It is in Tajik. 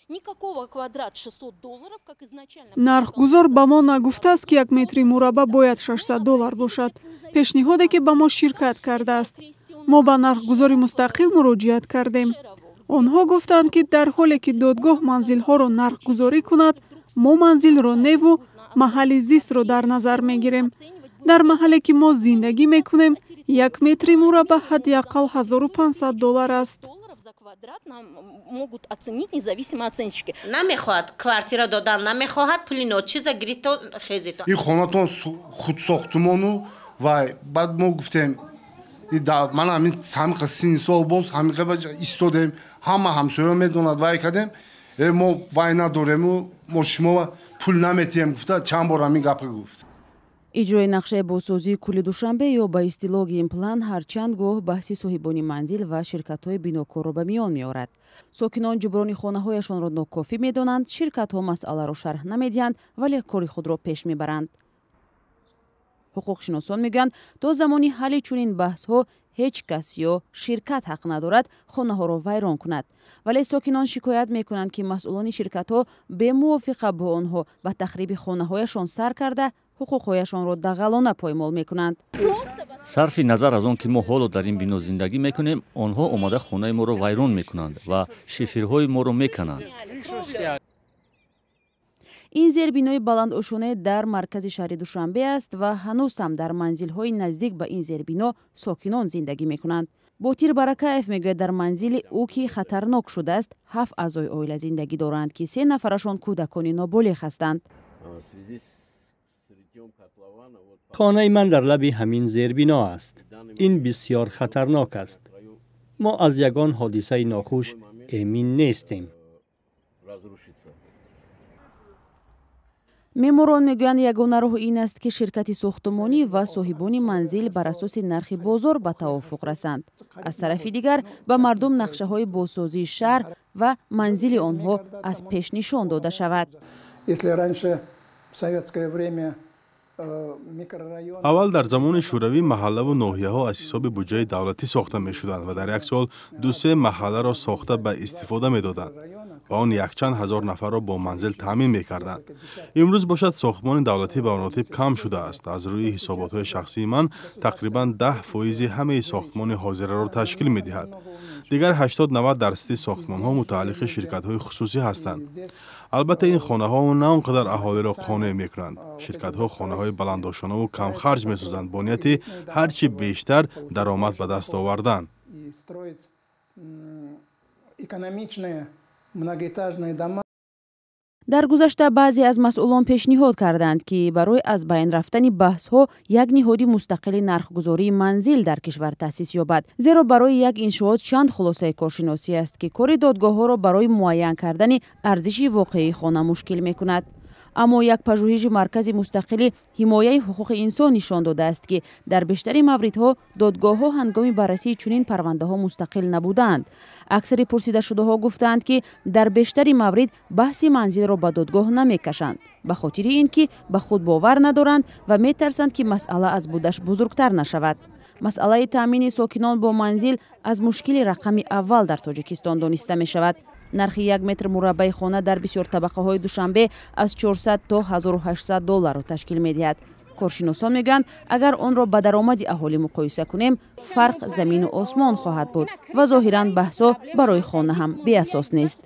Никакого квадрат 600 долларов, как изначально. Нархгузор ба мо нагуфтааст, ки 1 метри мураббаъ бояд 600 доллар бошад. Пешниҳоде, ки ба мо ширкат кардааст, мо ба нархгузори мустақил муроҷиат кардем. Онҳо гуфтанд, ки дар ҳоле ки додгоҳ манзилҳоро нархгузорӣ кунад, мо манзилро неву маҳалли зистро дар назар мегирем. Дар маҳалле, ки мо зиндагӣ мекунем, 1 метри мураббаъ ҳадди ақал 1500 доллар аст. За квадрат нам могут оценить независимые оценщики. Намехоҳад квартира додан, намехоҳад, пули ночиза гирито хезито. Ин хонатон худсохтумону вай. Баъд мо гуфтем, ман ҳамин ҳамиқа синни сол боз ҳамиқа истодем, ҳама ҳамсоя медонад, вай кардем. Мо вай надорему, мо шумо пул наметиҳем, гуфта, чанд бор ҳамин гапа гуфт. Иҷрои нақшаи бозсозии кулли Душанбе ё ба истилоҳ генплан ҳарчанд гоҳ баҳси соҳибони манзил ва ширкатҳои бинокорро ба миён меорад. Сокинон ҷуброни хонаҳояшонро нокофӣ медонанд, ширкатҳо масъаларо шарҳ намедиҳанд, вале кори худро пеш мебаранд. Ҳуқуқшиносон мегӯянд, то замони ҳалли чунин баҳсҳо ҳеҷ кас ё ширкат ҳақ надорад хонаҳоро вайрон кунад. Вале сокинон шикоят мекунанд, ки масъулони ширкатҳо бемувофиқа бо онҳо ба тахриби хонаҳояшон сар карда, ҳуқуқҳояшонро дағалона поймол мекунанд. Сарфи назар аз он ки мо ҳоло дар ин бино зиндагӣ мекунем, онҳо омада хонаи моро вайрон мекунанд ва шиферҳои моро мекананд. Ин зербинои баландошонае дар маркази шаҳри Душанбе аст ва ҳанӯз ҳам дар манзилҳои наздик ба ин зербино сокинон зиндагӣ мекунанд. Ботир Баракаев мегӯяд, дар манзили ӯ, ки хатарнок шудааст, ҳафт аъзои оила зиндагӣ доранд, ки се нафарашон кӯдакони ноболиғ ҳастанд. Хонаи ман дар лаби ҳамин зербино аст. Ин бисьёр хатарнок аст. Мо аз ягон ҳодисаи нохуш эмин нестем. Меъморон мегӯянд, ягона роҳ ин аст, ки ширкати сохтумонӣ ва соҳибони манзил бар асоси нархи бозор ба тавофуқ расанд. Аз тарафи дигар, ба мардум нақшаҳои бозсозии шаҳр ва манзили онҳо аз пеш нишон дода шавад. Если раньше, в советское время, Аввал, дар замони шӯравӣ, маҳаллаву ноҳияҳо аз ҳисоби буҷаи давлатӣ сохта мешуданд ва дар як сол ду-се маҳалларо сохта ба истифода медоданд ва он якчанд ҳазор нафарро бо манзил таъмин мекарданд. Имрӯз бошад, сохтмони давлатӣ ба маротиб кам шудааст. Аз рӯи ҳисоботҳои шахсии ман, тақрибан 10 фоизи ҳамаи сохтмони ҳозираро ташкил медиҳад. Дигар 80-90 дарсади сохтмонҳо мутааллиқи ширкатҳои хусусӣ ҳастанд. Албатта, ин хонаҳо на он қадар аҳолиро қонеъ мекунанд. Ширкатҳо хонаҳои баландошонаву камхарҷ месозанд бо нияти ҳар чӣ бештар даромад ба даст овардан. Экономичные многоэтажные дома. Дар гузашта баъзе аз масъулон пешниҳод карданд, ки барои аз байн рафтани баҳсҳо як ниҳоди мустақили нархгузории манзил дар кишвар таъсис ёбад, зеро барои як иншоот чанд хулосаи коршиносӣ аст, ки кори додгоҳҳоро барои муайян кардани арзиши воқеии хона мушкил мекунад. Аммо як пажӯҳиши Маркази мустақили ҳимояи ҳуқуқи инсон нишон додааст, ки дар бештари мавридҳо додгоҳҳо ҳангоми баррасии чунин парвандаҳо мустақил набудаанд. Аксари пурсидашудаҳо гуфтаанд, ки дар бештари маврид баҳси манзилро ба додгоҳ намекашанд ба хотири ин ки ба худ бовар надоранд ва метарсанд, ки масъала аз будаш бузургтар нашавад. Масъалаи таъмини сокинон бо манзил аз мушкили рақами аввал дар Тоҷикистон дониста мешавад. Нархи 1 метр мураббаи хона дар бисёр табақаҳои Душанбе аз 400 то 1800 долларро ташкил медиҳад. Коршиносон мегӯянд, агар онро ба даромади аҳолӣ муқоиса кунем, фарқ замину осмон хоҳад буд ва зоҳиран баҳсҳо барои хона ҳам беасос нест.